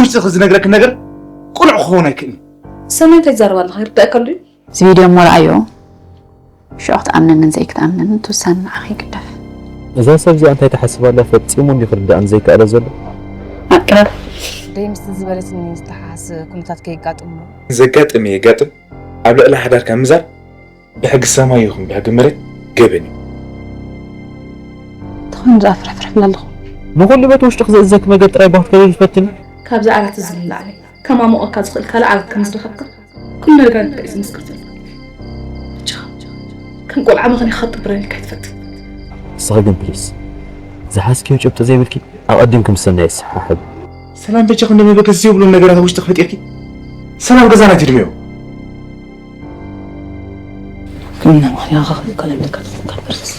ውሽጥኺ ዝነግረኪ ነገር ቅኑዕ ክኸውን ኣይክእልን። ሰማይ እንታይ ትዛረብ ኣለኻ? ይርዳእካ ኣሎ ድዩ? እዚ ቪድዮ እሞ ረኣዮ። ሽዑ ክትኣምነንን ዘይክትኣምነንን ትውሳነ ንዓኺ ይግደፍ። እዛ ሰብ እዚኣ እንታይ ትሓስብ ኣላ ፈጺሙ እንድዩ ክርድኣኒ ዘይከኣለ ዘሎ። ኣቅረብ። ደይ ምስቲ ዝበለትኒ ዝተሓሓስ ኩነታት ከየጋጥሞ ዘጋጥም የጋጥም ኣብ ልዕሊ ሓዳርካ ምዛር ብሕጊ ሰማይ ይኹን ብሕጊ መሬት ገበን እዩ። ተኾይኑ ዝኣ ፍርሕፍርሕ ብላ ኣለኹ። ንኹሉ በቲ ውሽጥኺ ዘእዘኪ መገድ ጥራይ ባህ ክትገብሪ ፈትኒ። ካብዚ ዓራት እዚ ንላዕሊ ከማሙቐካ ዝኽእል ካልእ ዓራት ከም ዝረኸብካ ኩሉ ነገር እንታይ እዩ ዝምስክር ዘሎ? ብቻ ከም ቆልዓ ምኽንያት ክትጥብረኒ ከይትፈትን። ንስኺ ግን ፕሊስ ዝሓዝክዮ ጭብጢ ዘይብልኪ ኣቐዲምኪ ምስ ሰናይ ይሰሓሓብ። ሰላም በጃ ክንደ መበገስ ዘይብሉ ነገራት ኣብ ውሽጥኺ ፈጢርኪ ሰላም ገዛና ትድምዮ። ሕክምና ምኽንያት ከለብካ ትፍከር በርስ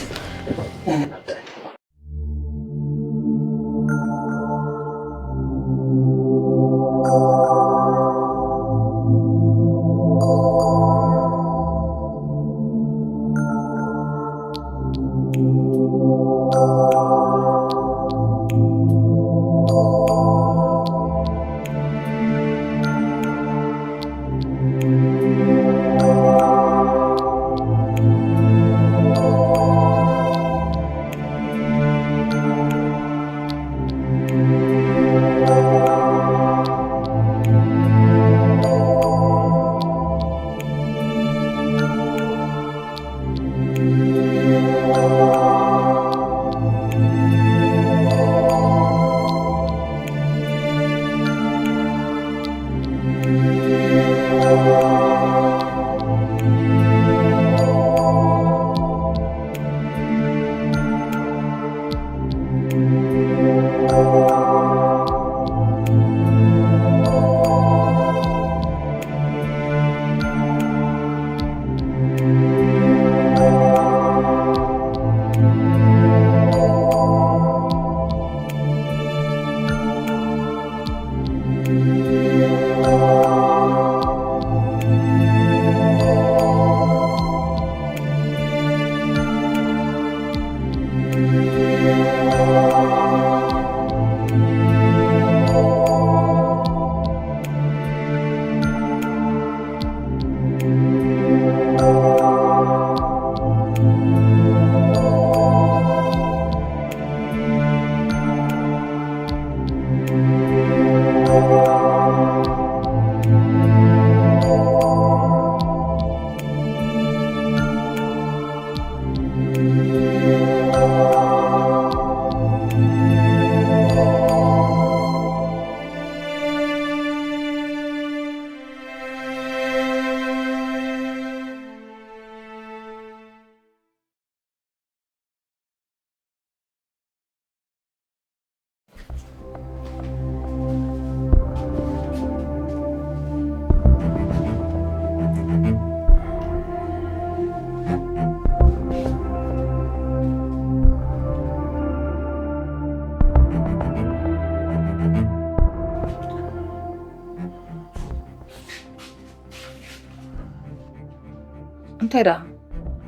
እንታይ ደኣ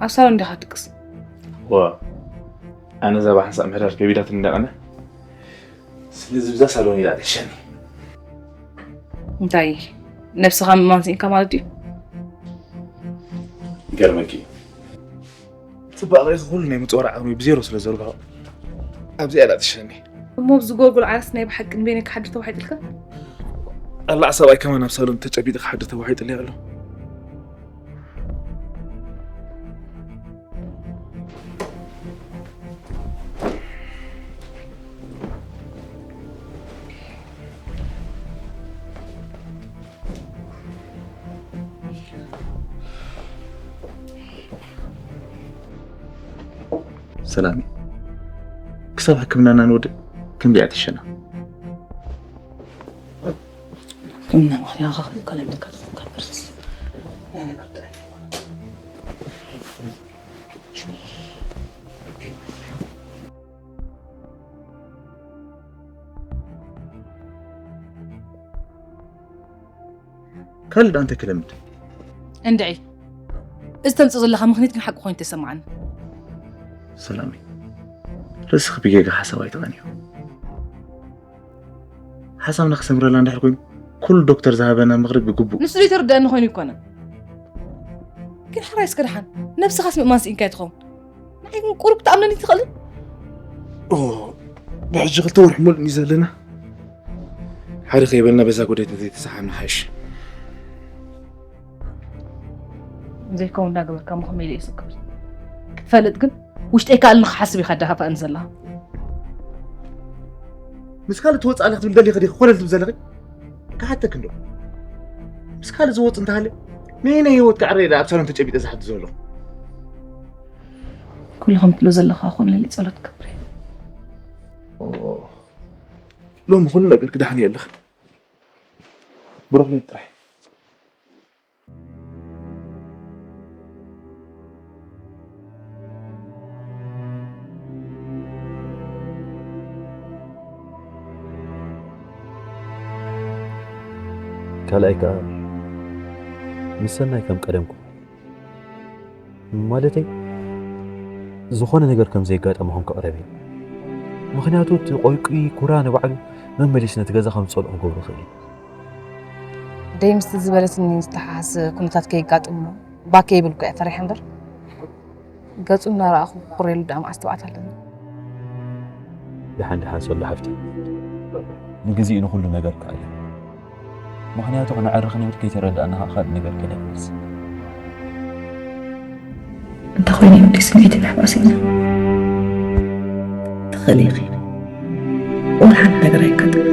ኣብ ሳሎን ዲኻ ትቅስ? ዋ ኣነ እዛ ብሓንሳእ ምሕዳር ከቢዳትኒ እንዳቐነ ስለዚ ብዛ ሳሎን ኢላ ደሸኒ። እንታይ ነብስኻ ምማን ስኢንካ ማለት ድዩ? ይገርመኪ እዩ። ጽባቐ እዚ ኩሉ ናይ ምጽዋር ዓቕሚ ብዜሮ ስለ ዘርግሖ ኣብዚኣ ኢላ ደሸኒ። እሞ ኣብዚ ጎልጎል ዓረስ ናይ ብሓቂ ንበይነይ ክሓድር ተባሂጥልካ? ኣላዕ ሰብኣይ ከማን ኣብ ሳሎን ተጨቢጡ ክሓድር ተባሂጥለይ ኣሎ። ሰላም ክሳብ ሕክምናና ንወድእ ክንደይ ኣትሸና ሕክምና ምኽንያት ከለልካ ትፈርስ ካልእ ደኣ እንታይ ክለምድ? እንድዒ እዚ ተምጽእ ዘለኻ ምኽንያት ግን ሓቂ ኮይኑ ተሰማዓኒ። ሰላመይ ርእስኺ ብጌጋ ሓሳብ ኣይትቐንዮ። ሓሳብና ክሰምረልና እንድሕር ኮይኑ፣ ኩሉ ዶክተር ዝሃበና ምኽሪ ብግቡእ። ንሱ ዘይተረድኣኒ ኮይኑ ይኮነ። ግን ሕራይ እስከ ደሓን፣ ነብስኻስ ምእማን ስኢንካ ትኸውን። ንዓይ ግን ቁሩብ ክትኣምነኒ ትኽእልን? ኦ፣ ብሕጂ ክልተ ወርሒ ሙሉእ እዩ ዘለና። ሓደ ከይበልና በዛ ጉዳይ ተዘይተሰሓሓብና ሓይሽ። ዘይከውን እንዳገበርካ እሞ ከመይ ኢለ እየ ዝቅበል? ክትፈልጥ ግን ውሽጠይ ከኣ ንኽሓስብ ኢኻ ኣደፋፍኣኒ ዘለኻ። ምስ ካልእ ትወጽእ ኣላ ክትብል ደሊኺ ዲኺ ኮለል ትብል ዘለኺ? ክሓተኪ እንዶ። ምስ ካልእ ዝወጽእ እንተሃልዩ፣ ነየናይ ህይወትካ ዕረ ኢለ ኣብ ሳሎን ተጨቢጠ ዝሓቱ ዘለኹ? ኩሉ ከም ትብሎ ዘለኻ ኮን ኢለ ጸሎት ክገብር እየ። ኦ፣ ሎሚ ኩሉ ነገር ክደሓን እየ ኣለኺ። ብሩኽ ሌት ጥራሕ። ካልኣይ ከኣ፣ ምስ ሰናይ ከም ቀደምኩም፣ ማለተይ፣ ዝኾነ ነገር ከም ዘየጋጠመኹም ክቕረብ እየ። ምኽንያቱ፣ እቲ ቆይቁይ ኩራ ንባዕሉ መመሊሱ ነቲ ገዛ ከም ዝጸልኦ ክገብሮ ይኽእል እዩ። ደይ ምስቲ ዝበለትኒ ዝተሓሓዝ ኩነታት ከየጋጥሞ፣ ባከ ይብል እኮ እየ ፈሪሐ እምበር፣ ገጹ እናረኣኹ ክኩሬሉ ደኣ መዓስ ትብዓት ኣለኒ። ደሓን ደሓን ሶሎ ሓፍተይ፣ ንግዜኡ ንኹሉ ነገር ክኣለ። ምኽንያቱ ክነዕሪ ክንብል ከይተረዳእና ከዓ ካልእ ነገር ከይነፍልስ። እንተኾይነ እዩ ስምዒት ምሕባስ ኢልና ትኽእል ኢኺ። ዋላ ሓንቲ ነገር ኣይጋጥምን።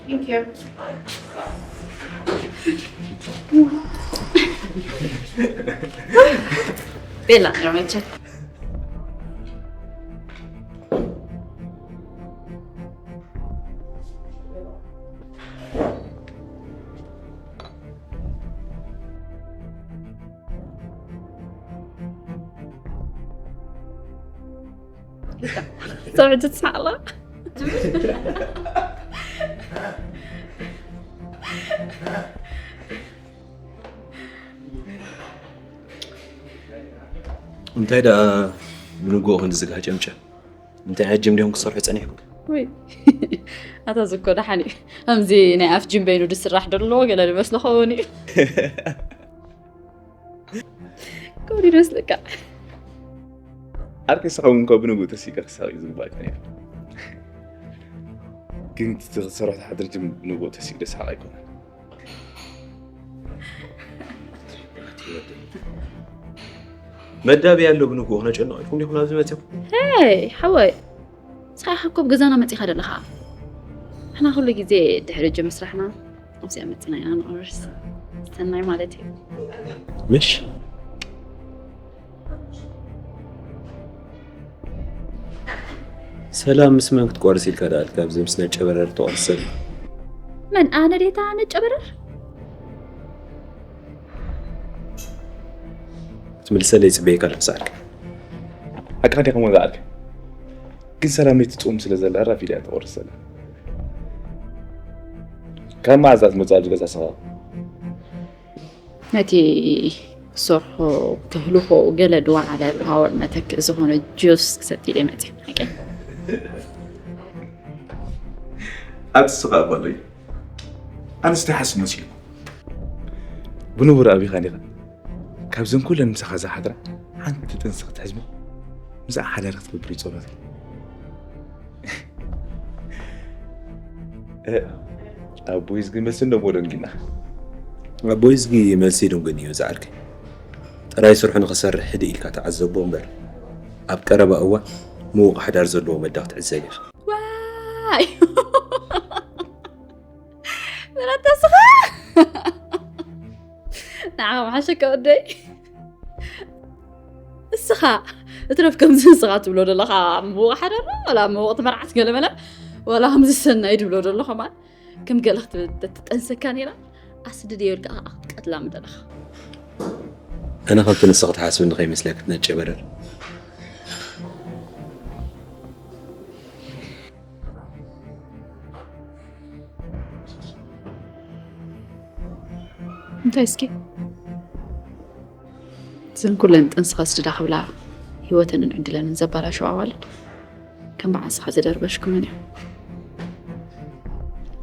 Thank you. ቤላ ረመቸት። ሰብዕቲ ትስሓቕ ኣላ። እንታይ ደኣ ብንግሆ ክንዲ ዝጋጨምጨ? እንታይ ዓይነት ጅም ዲኹም ክሰርሑ ጸኒሕኩም? ወይ ኣታ ዝኮ ደሓን እዩ። ከምዚ ናይ ኣፍ ጅም በይኑ ዝስራሕ ዶ ኣለዎ ገለ ዝመስሎ ኸውን እዩ። ከውን ይመስለካ። ዓርኪ ስኻ እውን ከ ብንግኡ ተሲእካ ክሳቕ እዩ ዝግባእካ ነይሩ። ግን እቲ ዝሰርሖ ሓድር ጅም ብንግኡ ተሲኡ ደስ ሓቕ ኣይኮነን። መዳብ ያለው ብንግኡ ክነጨንቕ ኢልኩም ዲኹም ናብዚ መፅኹም? ሄይ ሓወይ፣ ንስኻ እኮ ኣብ ገዛና መፂኻ ዘለኻ። ንሕና ኩሉ ግዜ ድሕሪ ጅም ምስራሕና ኣብዚኣ መፂና ኢና ንቕርስ። ሰናይ ማለት እዩ። ምሽ ሰላም ምስ መን ክትቆርስ ኢልካ ደኣል ካብዚ ምስ ነጨበረር ትቆርስ ዘላ? መን ኣነ ዴታ ነጨበረር? ክትምልሰለይ ይፅበየካ ኣለኹ ሰዓልካ። ሓቅኻ ዲኻ እሞ ዝዓርከ? ግን ሰላም ትፅም ስለ ዘላ ራፊድ እያ ትቆርስ ዘላ። ካብ መዓዝ እያ ትመፅእ ኣብዚ ገዛ ስኻ? ነቲ ክሰርሖ ተህልኾ ገለ ድዋዓለ ፓወር መተክእ ዝኾነ ጁስ ክሰቲ ኢለ መፅእ ሓቂ ኣቲ ስኻ ኣባለይ ኣንስቲ ሓስ መሲሉ ብንቡር ኣቢኻ ዲኻ? ካብዘን ኩለን ምሳኻ ዝሓድራ ሓንቲ ጥንሲ ክትሕዝሞ ምስኣ ሓዳር ክትገብር ይጸሎት ኣቦይ ዝግመስ እንደሞ ደንጊና ኣቦይ ዝጊ መልሲ ይድንጉን እዩ ዝዓርከይ። ጥራይ ስርሑ ንኽሰርሕ ህድእ ኢልካ ተዓዘቦ እምበር ኣብ ቀረባ እዋን ምዉቕ ሓዳር ዘለዎ መዳ ክትዕዘብ ኢኻ። ዋይ ምረተስኻ ንዓ መሓሸከ ወደይ እስኻ እትረፍ ከምዚ ንስኻ ትብሎ ዘለኻ ምውቕ ሓዳር ወላ ምውቕ ትመርዓት ገለመለ ወላ ከምዚ ሰናይ ትብሎ ዘሎ ከማን ከም ገለ ክትጠንሰካ ነይራ ኣስድድ የብል ከዓ ክትቀትላ ምደለኻ ኣነ ከምቲ ንስኺ ትሓስብኒ ከይመስለኪ ትነጨ በረር እንታይ እስኪ እዘን ኩለን ጥንስኻ ስድዳ ክብላ ህይወተንን ዕድለንን ዘባላሸው ኣዋልድ ከም በዓስኻ ዝደርበሽኩምን እዮም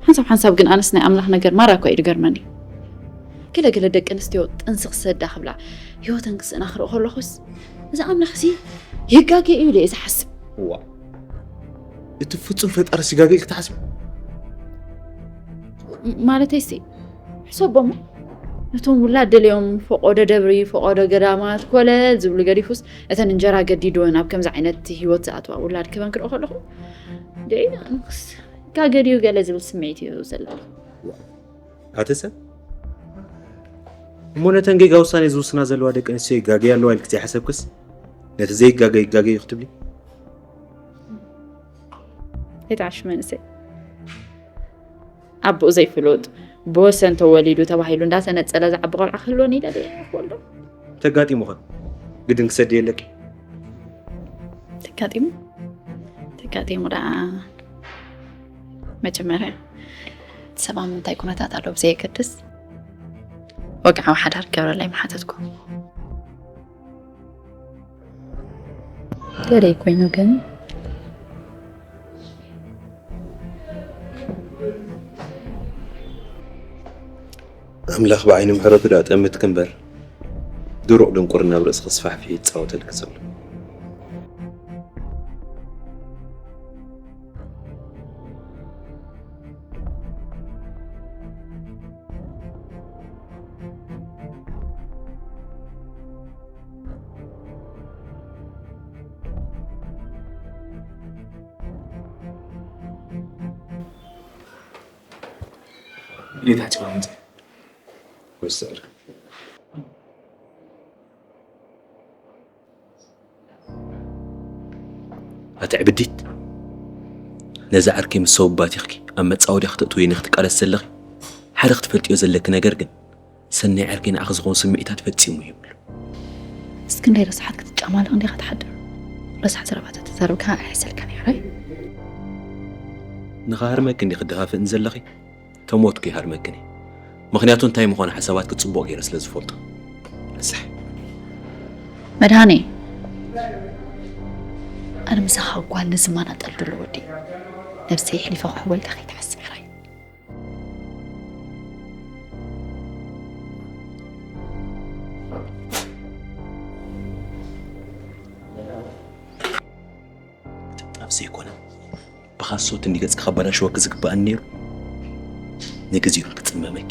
ሓንሳብ ሓንሳብ ግን ኣነስ ናይ ኣምላኽ ነገር ማራ እኳ እዩ ድገርመኒ ገለ ገለ ደቂ ኣንስትዮ ጥንሲ ክሰዳ ክብላ ህይወተን ክስእና ክርኢ ከለኹስ እዚ ኣምላኽ ሲ ይጋገ እዩ ኢለ እየ ዝሓስብ ዋ እቲ ፍጹም ፈጣሪ ሲጋገ ክትሓስብ ማለተይ ሲ ሕሰቦሞ ነቶም ውላድ ደልዮም ፈቆዶ ደብሪ ፈቆዶ ገዳማት ኮለል ዝብሉ ገዲፉስ እተን እንጀራ ገዲድወን ኣብ ከምዚ ዓይነት ህይወት ዝኣትዋ ውላድ ክበን ክርኢ ከለኹ ደኢናንስ ጋገድዩ ገለ ዝብል ስምዒት እዩ ዘለዎ ኣተ ሰብ እሞ ነተን ጌጋ ውሳኔ ዝውስና ዘለዋ ደቂ ኣንስትዮ ይጋገያ ኣለዋ ኢልክ ዘይሓሰብክስ ነቲ ዘይጋገ ይጋገ እዩ ክትብሊ ይትዓሽ መንእሰይ ኣቦኡ ዘይፍሉጥ ብወሰን ተወሊዱ ተባሂሉ እንዳተነፀለ ዝዓቢ ቆልዓ ክህልወን ኢለ ድየ ክወልዶ ተጋጢሙኸ ግድን ክሰዲ የለኪ ተጋጢሙ ተጋጢሙ ደኣ መጀመርያ እቲ ሰብ ኣብ ምንታይ ኩነታት ኣሎ ብዘየገድስ ወግዓዊ ሓዳር ክገብረለይ ምሓተትኩ ገለይ ኮይኑ ግን ኣምላኽ ብዓይኒ ምሕረቱ ደኣ ጠምትኪ እምበር ድሩቕ ድንቁርና ኣብ ርእስኺ ስፋሕፊሑ ይጻወተልኪ ዘሎ። ጌታ ጭባ ምጽእ ወሰር ኣቲ ዕብዲት ነዛ ዓርከይ ምስ ሰውባት ኢኽኪ ኣብ መጻወድያ ክተእትውኒ ክትቃለስ ዘለኺ ሓደ ክትፈልጥዮ ዘለኪ ነገር ግን ሰናይ ዓርከይ ንዓኺ ዝኾን ስምዒታት ፈጺሙ ይብሉ እስክንደይ ረሳሓት ክትጫማልቕ እንዲኻ ትሓድር ረሳሕ ዘረባታት ተዛረብካ ኣይሕሰልካን እያ ራይ ንኻህርመኪ እንዲ ክደኻፍእን ዘለኺ ተሞትኩ ይሃርመክን እየ ምኽንያቱ እንታይ ምዃኑ ሓሳባትኪ ጽቡቕ ገይረ ስለ ዝፈልጦ ረሳሕ መድሃኔ ኣነ ምሳኻ ጓል ንዝማና ጠልድሎ ወዲ ነብሰይ ኣሕሊፈ ክሕወልካ ከይትሓስብ ሕራይ። ክትጣፍ ዘይኮነ ብኻሶት እንዲ ገጽካ ከባላሽወኪ ዝግባኣኒ ነይሩ። ንግዚኡ ክጽመመኪ።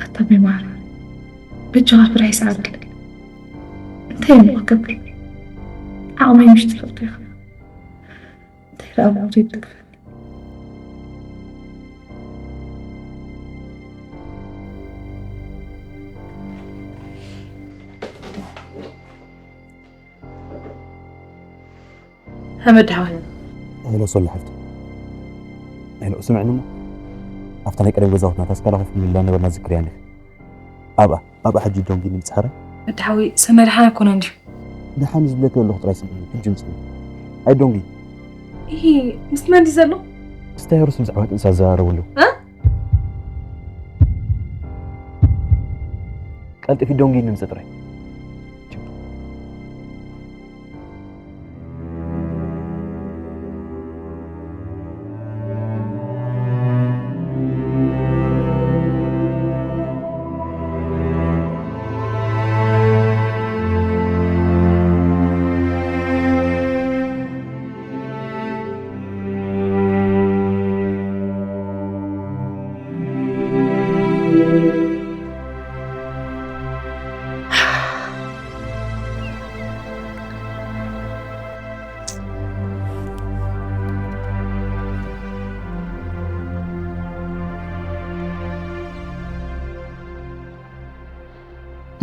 ኣታ ቢማር በጃኻ ፍርሒ ሰዓብለይ። እንታይ እሞ ክገብር? ዓቕመይ ምሽ ትፈልጦ ኢኻ። እንታይ ደኣ ብሞተይ ትግፈኒ? ሓመድ ሓወይ። ሄሎ ሶሊ ሓፍቲ። ሄሎ ስምዕኒ እሞ ኣብታ ናይ ቀደም ገዛውትና ታስካላ ኮፍ ንብላ ነበርና ዝክርያ እንዲኺ። ኣብኣ ኣብኣ ሕጂ ዶንጊ ንምፅሓረ። ወዲ ሓወይ ሰመረ ደሓን ኣይኮነን ድዩ? ደሓን ዝብለኪ ዘለኹ ጥራይ ስምዕኒ ሕጂ ምፅኒ። ኣይ ዶንጊ። ይሄ ምስቲ መን ድዩ ዘሎ? እስቲ ኣይሩስ ምስ ኣሕዋት እንሳ ዘራረቡ ኣለዉ። ቀልጢፊ ዶንጊ ንምፅ ጥራይ።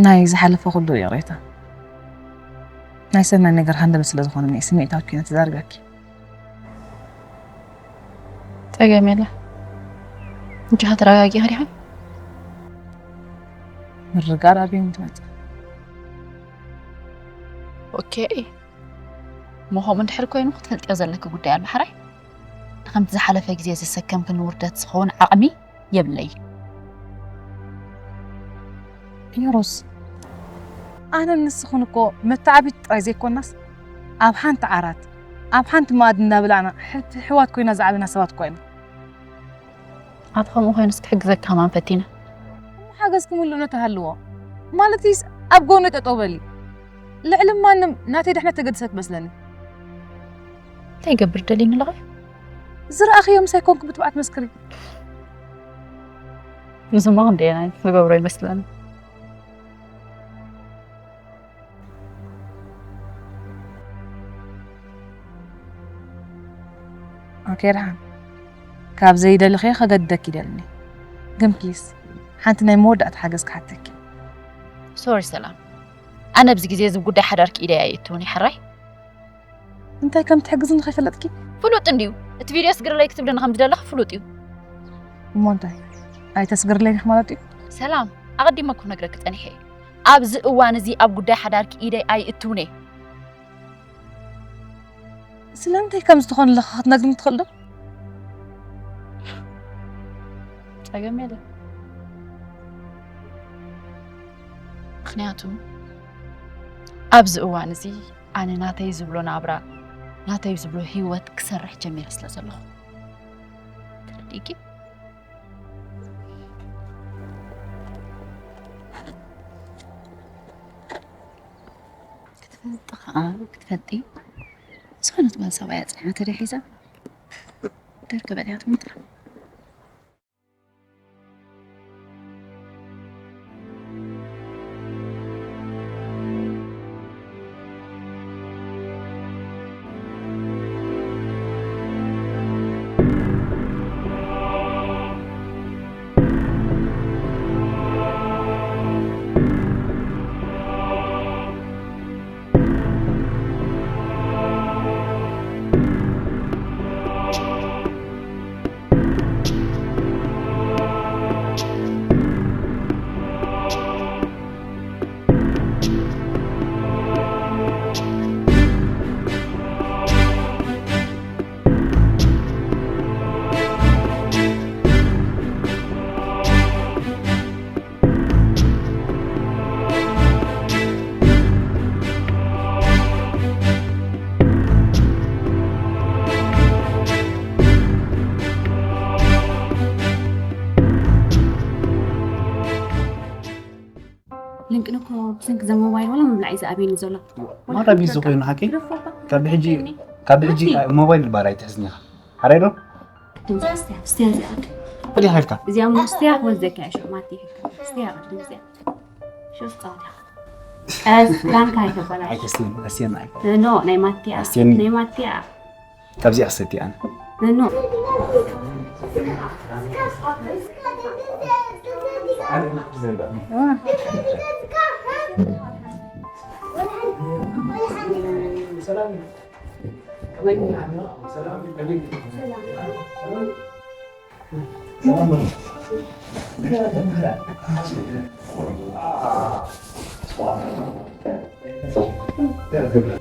ናይ ዝሓለፈ ኩሉ ይቕሬታ። ናይ ሰናይ ነገር ሃንደበት ስለ ዝኾነ እየ ስምዒታዊ ኮይነ ተዛሪበኪ። ጸገም የለ። እንጂ ተረጋጊ ኸዲኻ ምርጋር ኣበይ ትመጽእ? ኦኬ እሞ ከምኡ እንድሕር ኮይኑ ክትፈልጥዮ ዘለኪ ጉዳይ ኣሎ ሓራይ ንከምቲ ዝሓለፈ ግዜ ዘሰከምክኒ ውርደት ዝኸውን ዓቕሚ የብለይ። ሮዝ ኣነን ንስኽን እኮ መተዓቢት ጥራይ ዘይኮናስ ኣብ ሓንቲ ዓራት ኣብ ሓንቲ መኣዲ እናበላዕና ሕልፊ ኣሕዋት ኮይና ዝዓበና ሰባት እኮ ኢና። ኣቲ ከምኡ ኮይኑስ ክሕግዘኪ ከማን ፈቲነ። እሞ ሓገዝ ክምልኡ ነተሃልዎ ማለትስ ኣብ ጎነይ ጠጠው በሊ። ልዕሊ ማንም ናተይ ድሕነት ተገድሰ ትመስለኒ። እንታይ ይገብር ደልዩኒ ኣለኹ? ዝረኣኽዮ ምሳይ ኮንኪ ብትብዓት መስክሪ። ንስማ ክንደየናይ ዝገብሮ ይመስለኒ። ኦኬ ደሓን ካብ ዘይደለኽዮ ከገድደኪ ይደልኒ ግን ፕሊስ ሓንቲ ናይ መወዳእታ ሓገዝ ክሓተኪ። ሶሪ ሰላም፣ ኣነ ኣብዚ ግዜ እዚ ጉዳይ ሓዳርኪ ኢደይ ኣይእትውን እየ ሕራይ። እንታይ ከም ትሕግዝኒ ከይፈለጥኪ? ፍሉጥ እንድዩ። እቲ ቪድዮ ስግርለይ ክትብልኒ ከም ዝደለኺ ፍሉጥ እዩ። እሞ እንታይ? ኣይተስግርለይን ኢኺ ማለት ድዩ? ሰላም፣ ኣቐዲመ እኮ ክነግረኪ ጸኒሐ እየ። ኣብዚ እዋን እዚ ኣብ ጉዳይ ሓዳርኪ ኢደይ ኣይእትውን እየ። ስለምንታይ ከም ዝኾንለኺ ክትነግርኒ ትኽእሊ ዶ? ጸገም የለን። ምኽንያቱ ኣብዚ እዋን እዚ ኣነ ናተይ ዝብሎ ናብራ ናተይ ዝብሎ ህይወት ክሰርሕ ጀሚረ ስለ ዘለኹ ተረዲእኪ? ክትፈልጢ ከዓ ክትፈልጢ ዝኾነት ጓል ሰብኣይ ኣፅኒሓ ተደሒዛ ደርክ በልያት ምጥራ። ልንቅን እኮ ብሰንኪ እዛ ሞባይል ዋላ ምብላዕ እዩ ዝኣብየኒ ዘሎ። ማታ ቢዚ ኮይኑ ሓቂ? ግደፎ እባ። ካብ ሕጂ፣ ካብ ሕጂ ማቲ። ሞባይል ባር ኣይትሕዝኒ ኢኻ። ሓራይ ዶ? እዚኣ ስትያ፣ ስትያ እዚኣ። ወዲ ሃልካ? እዚኣ እሞ ስትያ ክወስደካ እየ፣ ሽዑ ማቲ ይሕካ። ስትያ ቅድም እዚኣ። ሽዑ ስትያ። ቀስ፣ ዳንካ ኣይተበላሽ። ኣይተስትን፣ ኣስየን ኣይኮን። ኖ፣ ናይ ማቲ እያ። ኣስየን። ናይ ማቲ እያ። ካብዚኣ ክሰቲ ኣነ። ኖ።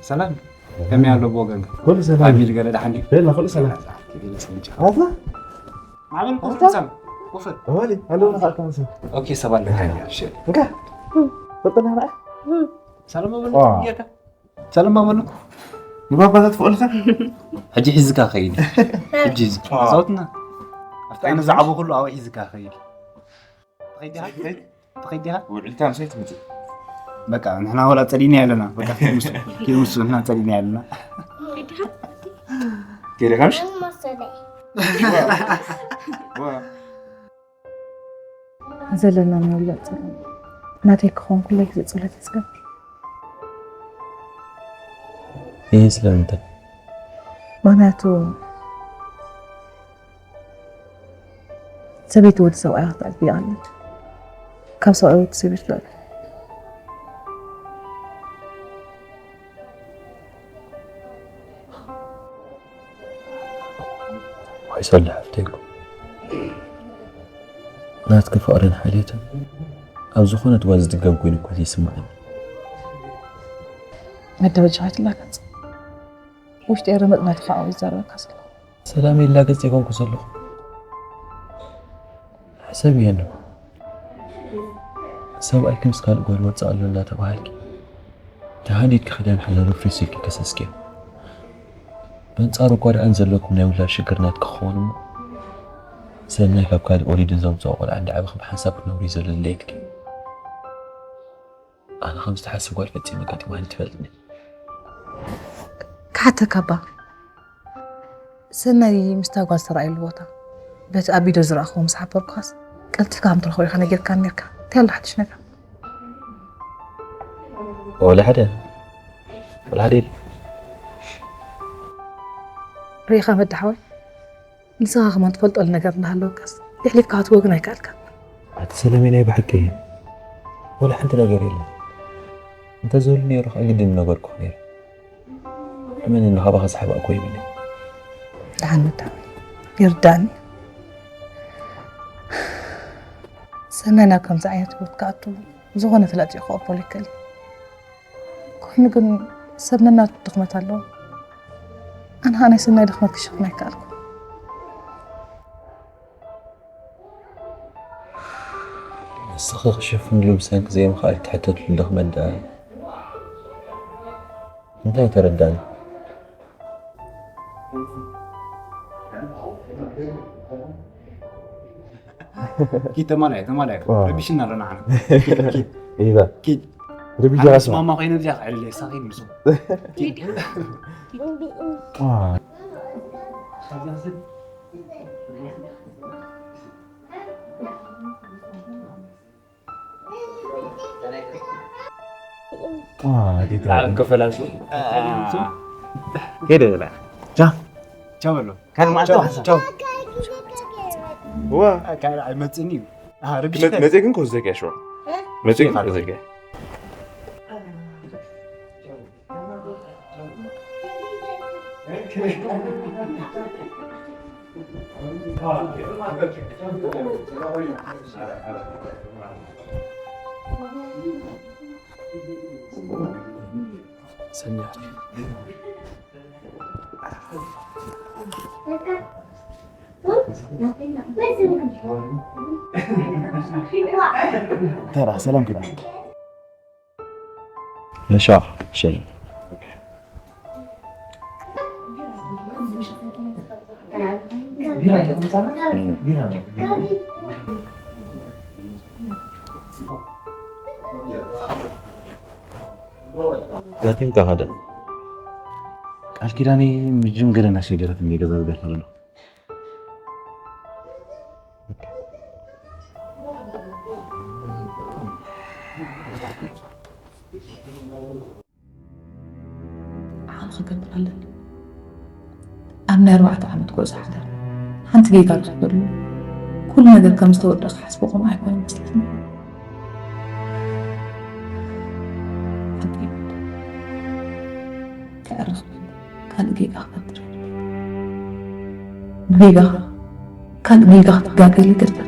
ሰላም። ከመይ ኣሎ ብወገንካ? ኩሉ ሰላም። ፋሚሊ ገለ ደሓን ድዩ? የላ፣ ኩሉ ሰላም። ኣታ? ማዕበል፣ ኮፍ ኣታ? ሰላም። ኮፍ። ወሊ፣ ኣሎ፣ ንኻእካ፣ ሰላም። ኦኬ፣ ሰብ ኣለካ፣ እሺ። እንካ። ፈጥና፣ ራእ። ሰላም፣ ኣበል፣ ዋ። ጌርካ። ሰላም፣ ኣበል። ንባባታት ፍቕልካ? ሕጂ ሒዝካ ኸይድ። ሕጂ ሒዝካ። ዋ። ጻውትና። ኣብቲ ኣነ ዝዓበኹሉ ኣብኡ ሒዝካ ኸይድ። ተኸይድ ኢኻ? ተኸይድ ኢኻ? ውዒልካ ምሳይ ትመጽእ። በቃ ንሕና ወላ ጸሊእና ኣለና። በቃ ኪድ ምስ፣ ኪድ ምስ ንሕና ጸሊእና ኣለና። ከይደ ካብሽ? ዋ። ዘለና ናይ ውላድ ጸገም ናተይ ክኸውን ኩሉ ግዜ ጸሎት እየ ዝገብር። ይህ ስለምንታይ? ምኽንያቱ ሰበይቲ ወዲ ሰብኣይ ክትዕቢ ይቐልል። ካብ ሰብኣይ ወዲ ሰብ ይፍለጥ። ዋይ ሰለ ሓፍተይ እኮ ናትኪ ፍቕርን ሓልዮትን ኣብ ዝኾነት ጓል ዝድገም ኮይኑ እኮ ዘይስምዓኒ። መደበጃ ኣይትላገጽ። ውሽጢ ረመጥ ናትኻ እዩ ዝዛረበካ ዘሎ። ሰላም ይላገጽ ይኮንኩ ዘለኹ። ሕሰብ እየ እንዶ። ሰብኣይኪ ምስ ካልእ ጓል ወጽእ ኣሎ እንዳተባሃልኪ፣ ተሃዲድኪ ክዳን ሓለሉ ፍሪስ ኢልኪ ከሰስክዮ። በንጻሩ እኳ ደኣ ንዘለኩም ናይ ውላድ ሽግር ናትኪ ክኸውን እሞ፣ ሰናይ ካብ ካልእ ወሊዱ ዘምጽኦ ቆልዓ እንዳዓበኺ ብሓንሳብ ክትነብሪ እዩ ዘለኒ ኢልኪ። ኣነ ከም ዝተሓስብ ጓል ፈጺመ ኣጋጢማኒ ትፈልጥኒ። ክሓተካ እባ፣ ሰናይ ምስታ ጓል ዝተረኣየሉ ቦታ፣ በቲ ኣብ ቪድዮ ዝረኣኽዎ ምስ ሓበርኩኻስ፣ ቀልጢፍካ ከም ትረኽቦ ኢኻ ነጊርካኒ ነይርካ። እንታይ ኣሎ ሓድሽ ነገር? ወላ ሓደ፣ ወላ ሓደ የለን። ርኢኻ መዳ ሓወይ? ንስኻ ከማን ትፈልጠሉ ነገር እናሃለወካስ፣ የሕሊፍካ ክትህቦ ግን ኣይከኣልካን። ኣቲ ሰለሜ፣ ናይ ብሓቂ እየ። ወላ ሓንቲ ነገር የለን። እንተዝህሉ ነይሩ ኸኣ ግድን ምነገርኩኺ ነይረ። እመንኒ፣ ካባኺ ዝሓባእ እኮ የብለይን። ደሓን መዳ፣ ይርዳእኒ። ሰናይ ናብ ከምዚ ዓይነት ህይወት ክኣቱ ዝኾነ ፍላጥ እዩ ክቕበሎ ይክእል እዩ። ኮይኑ ግን ሰብ ነናቱ ድኽመት ኣለዎ። ኣነ ኸኣ ናይ ሰናይ ድኽመት ክሽፍን ኣይከኣልኩን። ንስኺ ክሽፍንሉ ብሰንኪ ዘይምኽኣል እትሕተትሉ ድኽመት ደኣ እንታይ ተረዳኒ? ኪድ ተማላየ፣ ተማላየ። ዋ። ረቢሽና ኣለና ዓና። ኪድ፣ ኪድ። ኢዛ። ኪድ። ረቢሽ ኣነ ራስና። ስማማ ኮይነ እዚኣ ክዕልል እየ፣ ሳኺን ምስ። ኪድ። ዋ። ከይደ በላ። ቻው በሎ። ካልእ መዓልቲ ቻው፣ ዋሕሳ። ቻው። ዋ። ካልእ ኣይመጽእን እዩ። ኣሃ፣ ረቢሽካ። መ-፣ መጽእ ግን ከው ዘጊያ ሽዋ። መጽእ ግን ከው ዘጊያ። ሰኛ። ተራ ሰላም ክዳ። እሺ፣ እሺ። ጋቲም ተኸደ። ቃል ኪዳነይ ምጅም ገለ እናሸገረትኒ ገዛ ዝገርፈለሎ። ዓቕሊ ክገብር ኣለኒ። ኣብ ናይ ኣርባዕተ ዓመት ጉዕዞ ሓዳር ሓንቲ ጌጋ ርኺበሉ። ኩሉ ነገር ከም ዝተወደኣ ክሓስቦ ከምኡ ኣይኮነን መስለኒ። ሓቂ ይወድ። ከዕርኽ ካልእ ጌጋ ክፈጥር። ብጌጋኻ ካልእ ጌጋ ክትጋገል ይገድፈካ።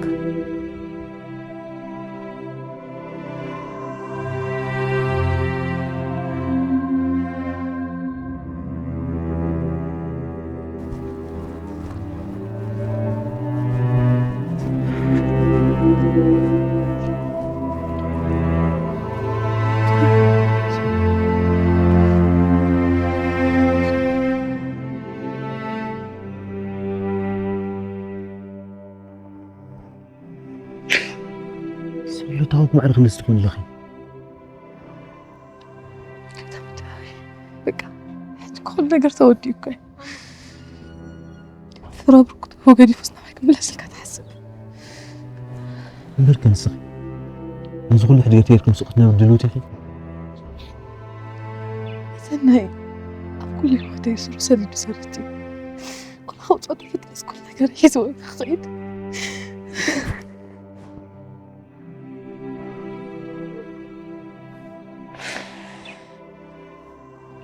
ስሉታዊት ማዕረ ክንስ ትኾን ኣለኺ። በቃ፣ ሕጂ እኮ ኩሉ ነገር ተወዲኡ እኮ እዩ። ፍረ ብርኩት ብኡ ገዲፉስ ናባይ ክምለስልካ ትሓስብ? እምበር ከንስኺ፣ ነዚ ኩሉ ሕድገት ጌርኩም ስቕ ክትነብሪ ድልውቲ ኢኺ? ሰናይ፣ ኣብ ኩሉ ህይወተይ ስሩ ሰዲዱ ሰሪት እዩ። ኩሉ ከውፅኦ ተፈጥረስ ኩሉ ነገር ሒዝዎ ክኸይድ።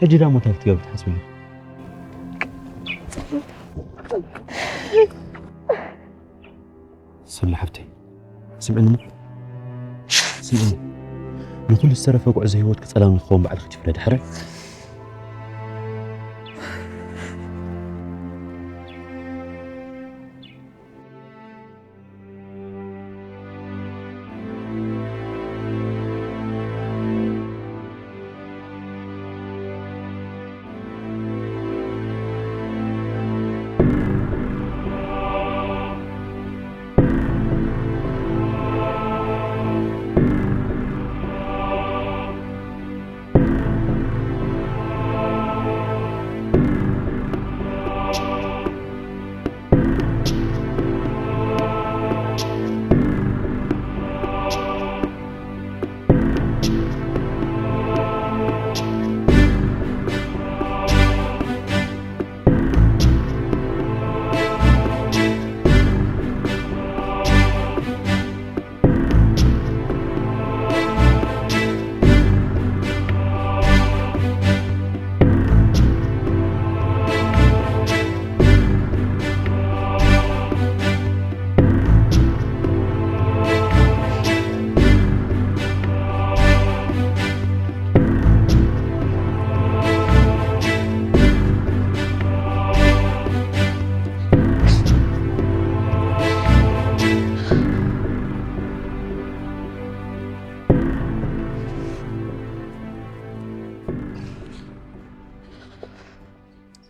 ሕጂ ዳ ሞት ክትገብሪ ትሓስቢ? ሰሉ ሓብተይ፣ ስምዕኒ እሞ። ስምዕኒ። ንኹሉ ዝተረፈ ጉዕዞ ህይወትኪ ጸላም ንክኸውን ባዕልኺ ትፍረዲ፣ ሕራይ?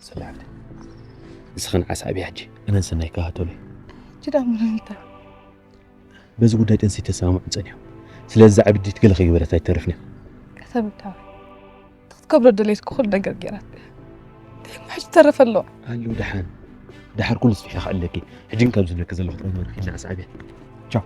ሰላም። ንስኽን ዓሳብ ሕጂ። እነን ሰናይ ክሃተሉ። ሕጂ ዳ ምንታ? በዚ ጉዳይ ጥንሲ ተሰማምዑ ጸኒሖም። ስለዚ እዛ ዕብዲት ገለ ከይገበረት ኣይተርፍን እያ። ከተምታ። ክትገብሮ ደለይት ክኹል ነገር ገይራት። እንታይ ሕጂ ተረፈ ኣሎ? ኣሎ ደሓን። ድሓር ኩሉ ስፍሒ ክዕለኪ። ሕጂ ግን ከም ዝብለኪ ዘለኹ ትረኽቢ ኪና ኣስዓብያ። ቻው።